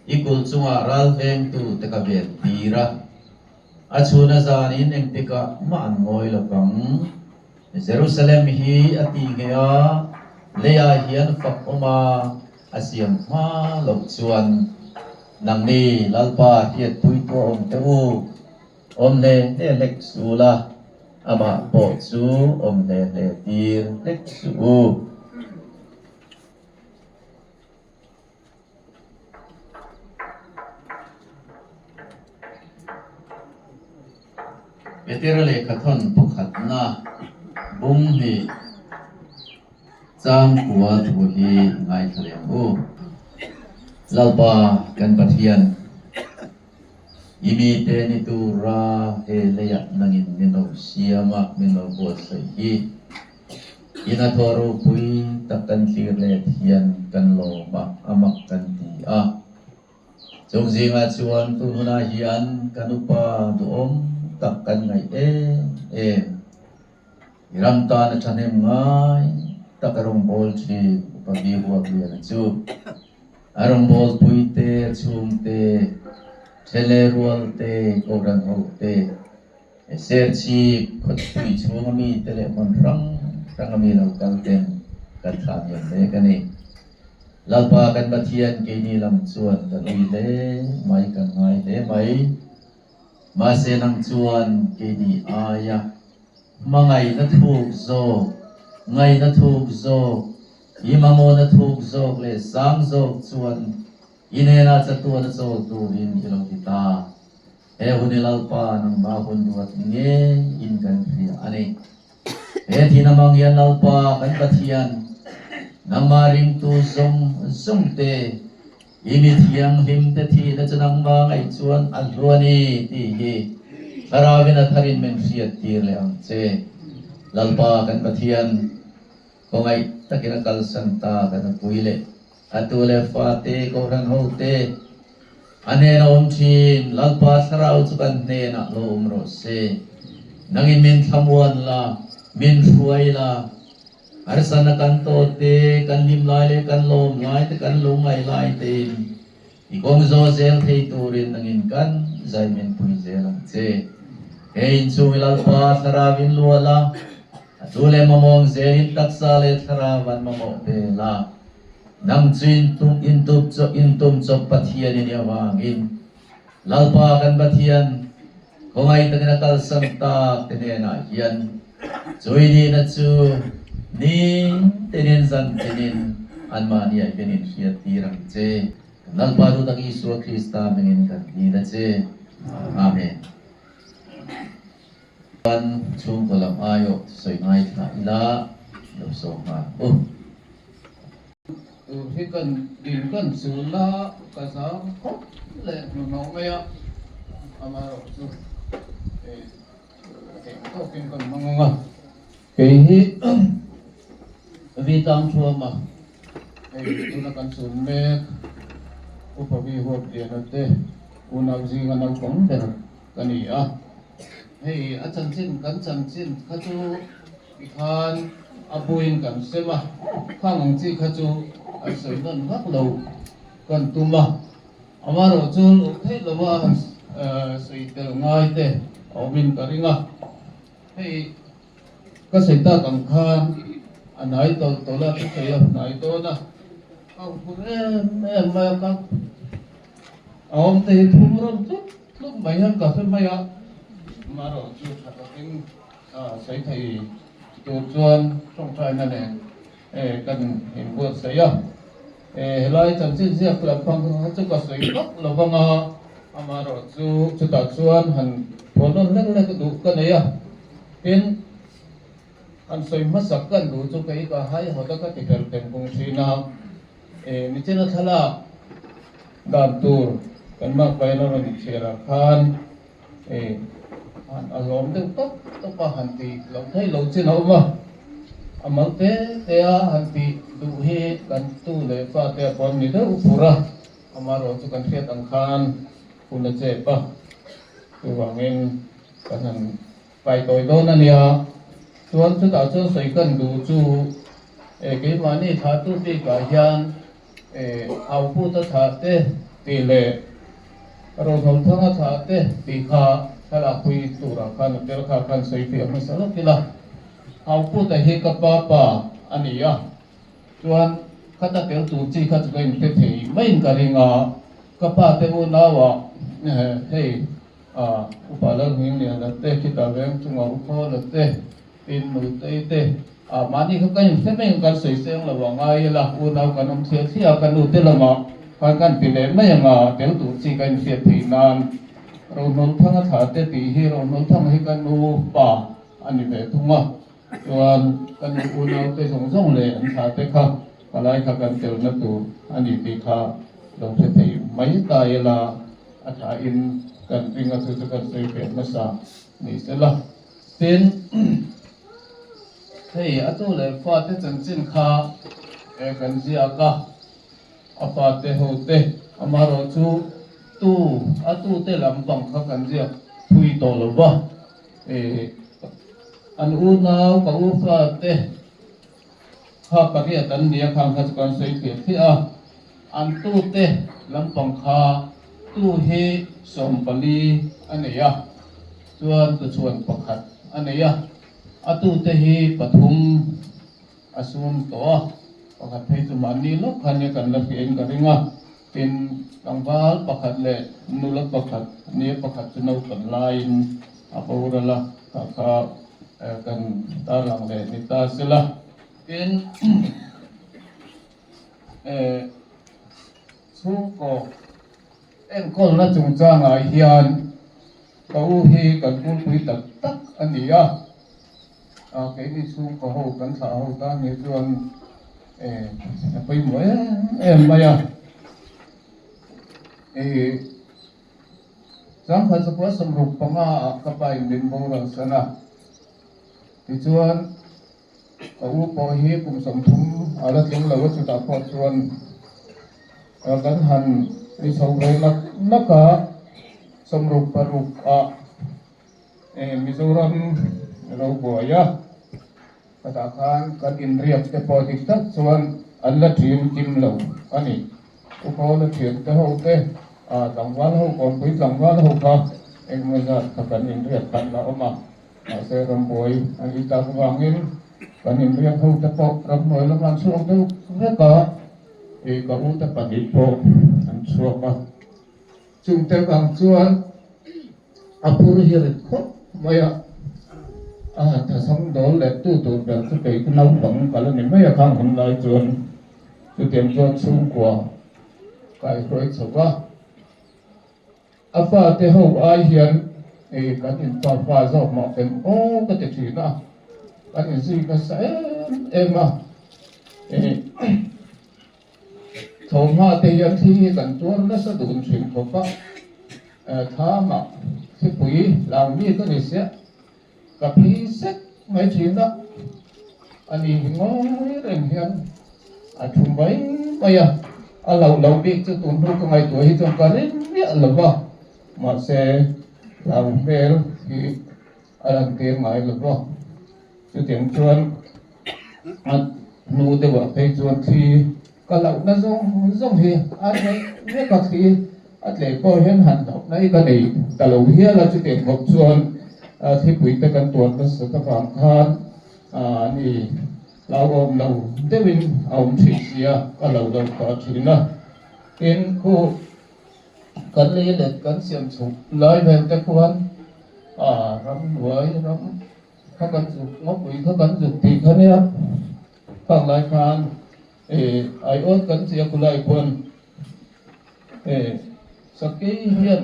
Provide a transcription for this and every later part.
I kulh chungah ralvengtute ka ven tir a, a chhun a zanin engtikah mah an ngawi lo vang. Jerusalem hi a ti nghe a, leiah hian fak awm a, a siam hma loh chuan nangni Lalpa hriatpuitu a awm teh u. Awm hle hle hlek suh la, amah pawh chu awm hle hle tir hlek suh u. Petera lehkhathawn pakhatna bung hnih changkua thu hi ngaithla leh ang u. Lalpa kan Pathian, i mite ni tura he leiah nangin min lo siam a, min lo buatsaih hi. I hnathawh ropui tak kan thlir let hian kan lawm a, a mak kan ti a. Chung zingah chuan tun hunah hian kan upa duhawm tak kan ngaih em em. I ram tan a thahnem ngai tak a rawngbâwl thin Upa Vi Huapliana chu a rawngbâwlpui te, a chhungte, thele rual te, kohhran ho te, Serchhip khawchpui chhunga mite leh hmun hrang hranga mi lo kal ten kan thlah hniam mek a ni. Lalpa kan Pathian keini lam chuan kan ui hle mai, kan ngai hle mai. Mahse nang chuan keini aia hmangaihna thuk zawk, ngaihna thuk zawk, i mamawhna thuk zawk leh sang zawk chuan i hnenah chatuan a chawl turin i lo ti ta. He hun hi Lalpa nangmah hun ruat ngeiin kan hria a ni. He thin amang hian Lalpa kan Pathian, nangmah ringtu zawng zawng te, i mi thianghlim te thihna chu nangmah ngaih chuan a hlu a ni tih hi Thlarauin a tharin min hriat tir leh ang che. Lalpa kan Pathian, khawngaih takin a kalsan ta kan a pui leh a tu leh fate, Kohhran hote, A hnena awm thin, Lalpa Thlarau chu kan hnenah lo awm rawh se. Nangin min thlamuan la, min hruai la. Harsatna kan tawt te, kan hlim lai leh kan lawm lai te, kan lungngaih lai tein i kawng zaw zel thei turin nangin kan zai min pui zel ang che. He inchhung i Lalpa Thlarau in luah la, a tu leh mamawng zelin taksa leh Thlarau an mamawh ve la. Nang chu intum chawp Pathian i nih avangin Lalpa kan Pathian, khawngaih takin a kalsan tak te hnenah hian chu i nihna chu ni tinin zan tinin anmahniah hian inhriat tir ang che. Kan Lalpa duhtak Isua Krista hmingin kan dil a che. Amen. Chuan chhungkaw lam aiawh sawi ngaithla ila lo sawm nghal u. Tur hi kan din kan chul a, ka zam khawp leh hnuhnawh mai a, amaherawh chu eng tawkin kan hmang ang a, kei hi vi tlang thuam a, hei tuna kan chul mek Upa Vi Huatliana te unau zinga naupang ber ka ni a, hei a chanchin kan chanchin kha chu Tikhan a buin kan sem a, khang ang chi kha chu an sawi nawn vak lo kan tum a, amaherawh chu luh theih lo a han sawi tel ngai te a awmin ka ring a, hei ka sawi tak ang khan a hnai tawlh tawlh a, thusawi a hnai dawn a, ka hur em em mai a, ka a awm te hi thum rawn tlut tlut mai hian ka hre mai a, amaherawh chu tha takin. Sawi thei tur chuan tawngtaina nen kan inbuatsaih a. Helai chanchin ziak lampang kha chu ka sawi vak lo vang a, amaherawh chu chutah chuan han phuah nawn hlek hlek duh ka nei a. Tin, han sawi hmasak kan duh chu kei ka haihawt a ka ti fel teng kung thin a. Nichina thlalak dan tur kan makpain a rawn chhiar ah khan, Han a lawm deuh tawp tawp a, han ti lo thei lo chin a awm a, a mal te te a han ti duh hi kan tu leh fa te a pawn ni deuh fur a, amaherawh chu kan hriat ang khan hun a chep a, chuvangin kan han pai tawi dawn a nia, chuan chutah chuan sawi kan duh chu keimahni thlahtu bikah hian hauputa thlah te. tih leh Rohnawlthanga thlah te tih kha thlalak pui turah khan a tel kha khan sawi fiah hmasa lawk ila. Hauputa hi ka pa pa a ni a, chuan khata tel tur chi kha chu ka inhre thei maiin ka ring a, ka pa te unauah hei Upa Lalhmingliana te, khitah veng chungah U Khawla te, Tin nutei te ah mahni kha ka inhre mai ang kan sawi seng lo a ngai ila unau kan awm thliah thliah a ka nu te lamah khan kan ti leh mai ang a tel tur chi ka inhriat theih nan Rohnawlthanga thla te tih hi Rohnawlthanga hi ka nu pa a ni ve thung a chuan ka nu unau te zawng zawng leh an thla te kha palai kha kan telna tur a ni tih kha lo hre thei mai ta ila a tha in kan ring a chu chu kan sawi ve hmasa ni sela. Tin, hei a tu leh fate chanchin kha kan ziak a, a fate ho te, amaherawh chu tu a tute lampang kha kan ziak thui tawh lo va, an unau ka u fate kha pariat an nia khang kha chu kan sawi thliah thliah a, an tute lampang kha tu hi 14 a nei a. Chuan tuchhuan pakhat a nei a, a tute hi pathum a sum tawh a, pakhat phei chu mahni lawk khan nia kan la hriain ka ring a, tin tlangval pakhat leh nula pakhat nia pakhat chu naupang laiin a boral a, kha kha kan tarlang leh ni ta sela. Tin chhungkaw enkawlna chungchangah hian Ka u hi kan kulpui tak tak a ni a, keini chhungkaw ho kan thlah ho tan hi chuan a pawimawh em em mai a. Changkhat chakua 65 ah ka pa in min boral san a, tichuan ka u pawh hi kum 30 a la tling lo a, chutah pawh chuan kan han ri chho ve nak nak a. 66 ah Mizoram lo buai a, khatah khan kan inriak te pawh dik tak chuan an la ṭin kim lo a ni. Upawl a ṭhian te ho te, tlangval ho kawnpui tlangval ho kha engemaw zat kha kan inriak khat la awm a, mahse rambuai an ih tak vangin kan inriak ho te pawh ramhnuai lamah an chhuak deuh vek a, ka u te pahnih pawh an chhuak a. Chung te vang chuan a phur hi rit khawp mai a, a han thasam dawl leh tu tur ber chu kei chu naupang ka la ni mai a khang hun lai chuan chutiang chuan chhungkua kaihruai chho va, a fate ho ai hian kan inpa fa zawk mah fem aw ka ti thin a, kan inzui nasa em em a. Thawmhma te hian thli hi kan tuar nasa dun thin khawp a, thlamah thlipui lau mi ka ni sia, ka phi sek mai thin a, a ni hi ngawi reng hian a thu mai mai a, a loh loh bik chu tun hnu ka ngaihtuah hi chuan ka ring miah lo va, mahse hlau hmel hi a lantir ngai lo va, chutiang chuan. A hnu deuhah phei chuan thli ka lohna zawng zawng hi a reh vek a, thli a tleh pawh hian han lohna hi ka nei ta lo hial a, chutiang khawp chuan thlipui te kan tuar nasat avang khan ni hlauhawm lo deuhin a awm thin sia ka lo lo phah thin a, tin khu kan lei let kan siam chhuk lai vel te khuan ramhnuai ram. Kha kan zuk ngawpui kha kan zuk tih kha nia khang lai khan eh aiawt kan chi a kulai khuan eh sakei hian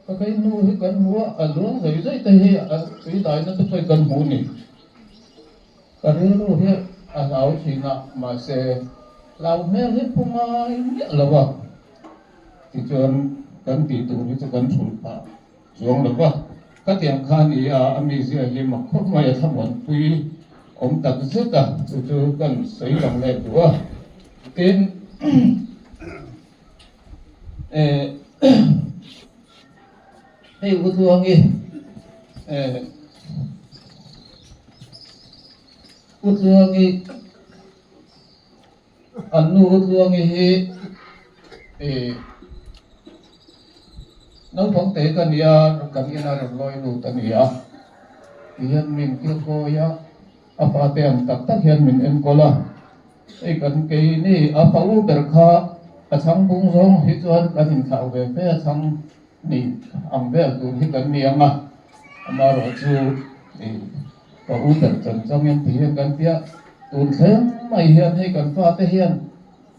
sakei hnu hi kan hmu a a luang zai zai te hi a tui daina te pawh hi kan hmu ni ka rilru hi a hlau thin a mahse hlau hmel hi pu ngai miah lo a tichuan kan tih tur hi chu kan thulh phah. Chuang lo va, khatiang kha ni a, a mizia hi mak khawp mai a thlamuanpui awm tak zet a, chu chu kan sawi lang leh duh a. Tin, eh hei u Tluangi, eh u Tluangi, an nu u Tluangi hi. I naupang te ka nia kan ina rawn lawi lut a ni a, tihian min kilkawi a, a fate ang tak tak hian min enkawl a, hei kan keini a fa u ber kha a chhang bung zawng hi chuan kan inthlau ve fe a chhang ni ang vel tur hi kan ni ang a, amaherawhchu i fa u ber chan changin tihian kan tia tun thleng mai hian hei kan fate hian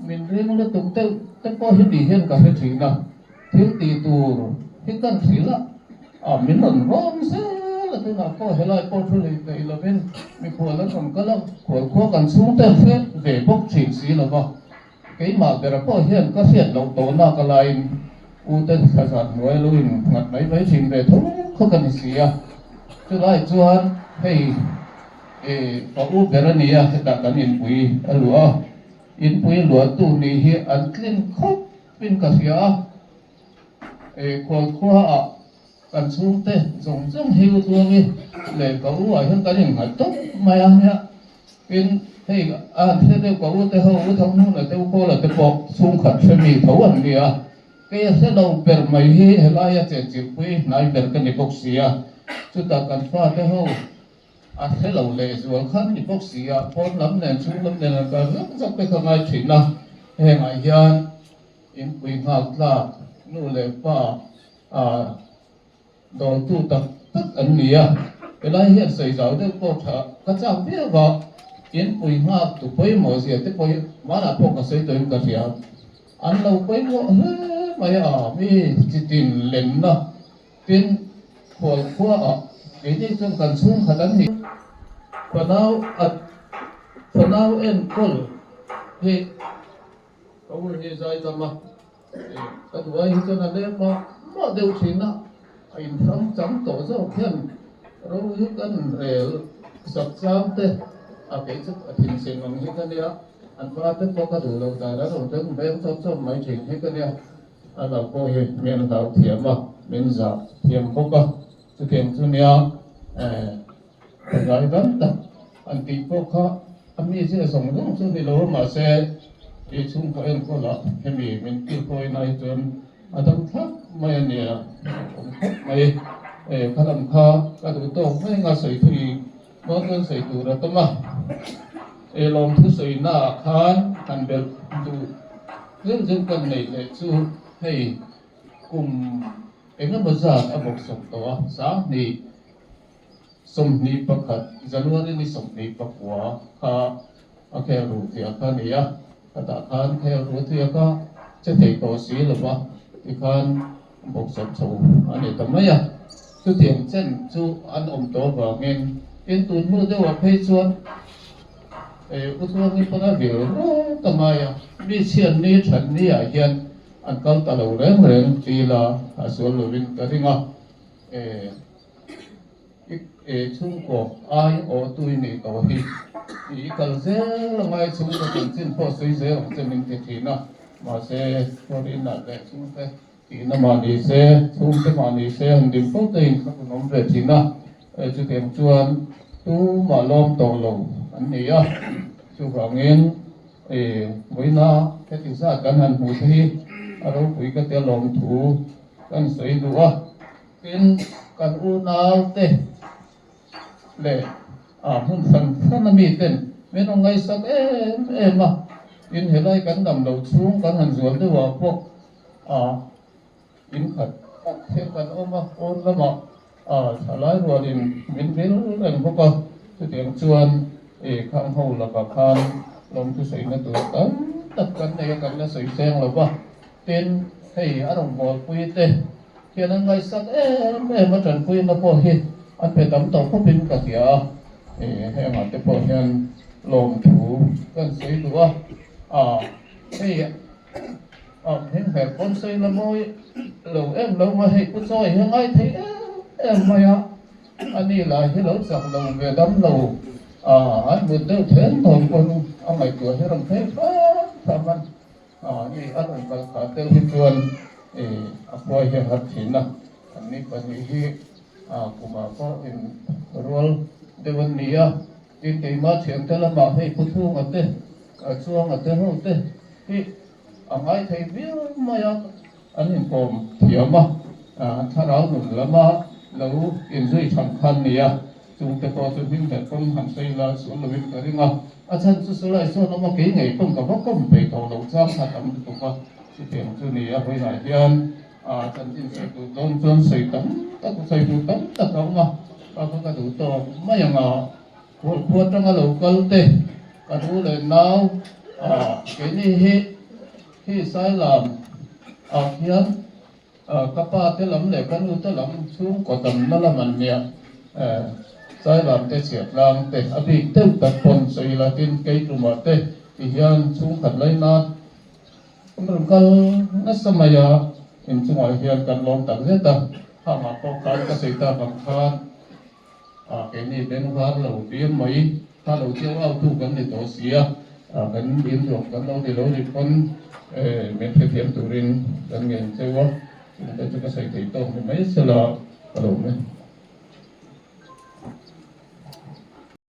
Min ring lutuk deuh te pawh hi ni hian ka hre thin a, thil tih tur hi kan hrilh a, a min rawn rawm zel a, tunah pawh helai pawh thu lei theih lovin mikhual an rawn kal a, khual khua kan chhung te an hre ve bawk thin si lo va, keimah bera pawh hian ka hriat loh tawhna ka laiin u te thlazat hnuai lo in nghat mai mai thin ve tho kha ka ni si a, chulai chuan hei ka u ber a nia hetah kan inpui a luah a. Inpui luahtu nih hi an tlin khawp in ka hria a, khual khua ah kan chhungte zawng zawng hi u Tluangi leh ka u ah hian kan innghat tawp mai a nia. Tin, hei a han hre deuh ka u te ho, U Thanghnuna te, U Kawla te pawh chhungkhat hre mi tho an ni a, kei a hre lo ber mai hi helaia chenchilhpui hnai ber ka ni bawk si a, chutah kan fate ho A hre lo leh zual khan ni bawk si a, pawn lam nen chhung lam nen an kal zawk zawk te kha ngai thin a, hengah hian inpui nghak tlak nu leh pa ah dawltu tak tak an ni a, helai hian sawi zau deuh pawh tha ka chak viau a, inpui nghak tu pawimawh zia te pawh hi hmanah pawh ka sawi tawhin ka hria, an lo pawimawh hle mai a, mi chitin lenna. Tin, khual khuaah keini chuan kan chhungkhat an ni. Fanau at fanau enkawl hi ka ur hi zai dam a, ka duai hi chuan a leng mah mah deuh thin a, a inhrang chang tawh zawk hian ro hi kan rel sak chang te a kei chu a thinchhin ang hi ka nia, an va te pawh ka duh loh dan a rawn beng beng chawp chawp mai thin hi ka nia. A lo pawh hi min hlau thiam a, min zah thiam bawk a, chutiang chu nia ka zai dam tak an tih pawh kha a mi zia zawng zawng chu ni lo a, mahse i chhungkaw enkawl ah hemi min kilkawi na hi chuan a dam thlap mai a nia, a awm khawp mai. Kha lam kha ka duh tawk mai anga sawi thui dawn chuan sawi tur a tam a, lawmthu sawina ah khan han belh duh. Zeuh zeuh kan neih leh chu hei kum engemaw zat a bawk sawk tawh a, 2021 January ni 29 kha a khel ruh tliah kha a ni a, khatah khan khel ruh tliah kha che thei tawh si lo va, tikhan bawk sawk chho a ni ta mai a, chutiang chen chu an awm tawh avangin in tun hnu deuhah phei chuan U Tluangi pawn a vil rawt a ngai a, mi chhiat ni that ni ah hian an kal ta lo reng reng ti la a sual lovin ka ring a, i chhungkaw ai aw tui nih tawh hi i kal zel a ngai chhungkaw chanchin pawh sawi zel ang che min ti thin a, mahse foreign ah leh chhungte tihna mah ni se chhungte mah ni se han din fo te in kha hun awm ve thin a. Chutiang chuan tumah lawm tawh lo an ni a, chuvangin vawiina heti zat kan han hmuh te hi a ropui ka tia lawmthu kan sawi duh a. Tin, kan unaute leh hmun hran hran a miten min rawn ngaihsak em em a, tin helai kan dam loh chhung kan han zual deuhah pawh In khat tak hian kan awm a, pawn lamah thalai rualin min vil reng bawk a, chutiang chuan khang ho lakah khan lawmthu sawina tur tam tak kan nei a, kan la sawi seng lo va. Tin, hei a rawngbawlpui te hian an ngaihsak em em a, tanpuina pawh hi an pe tam tawh khawpin ka hria a, hengah te pawh hian lawmthu kan sawi duh a, hei. Heng hmel pawn sawi la mawi lo em lo mai hei pu chawi hi a ngai thei em em mai a, a ni lai hi lo chak lo ve dam lo an mut deuh then thawn pawn a ngaihtuah hi rawn phei hram hram a, ni a rawn kal khah deuh hi chuan a khuai hi a har thin a, an ni pahnih hi kumah pawh in rual deuh an ni a, tin keimah thiante lamah hei pu chhunga te chuanga te ho te hi. A ngai thei viau mai a, an inkawm thiam a, an thlarau nun lama lo inzui than kha an ni a, chungte pawh chu hming leh kawng han sawi la sual lovin ka ring a, a chhan chu Sulai sawn awm a kei ngei pawm ka va kawm peih tawh lo chang kha tam lutuk a, chutiang chu ni a vawiinah hian chanchin sawi tur dawn chuan sawi tam tak sawi tur tam tak a awm a, ka kha ka duh tawk mai ang a. Khualkhua atanga lo kal te ka nu leh nau keini hi khi Sailam ah khian ka pa te lam leh ka nu te lam chhungkaw damna lam an nia Sailam te chhiatlang te a bik deuh tak pawn sawi la tin Keitlumah te ti hian chhungkhat laina Kan rawn kal nasa mai a, inchungah hian kan lawm tak zet a, khangah pawh khan ka sawi tak ang khan Ah keini bengvar lo tir mai kha lo chiang au tu kan ni tawh si a, ah kan inruak kan lo ni lo ni pawn eh min hrethiam turin kan ngen cheu a, chungte chu ka sawi thei tawk ni mai sela ka lo mai.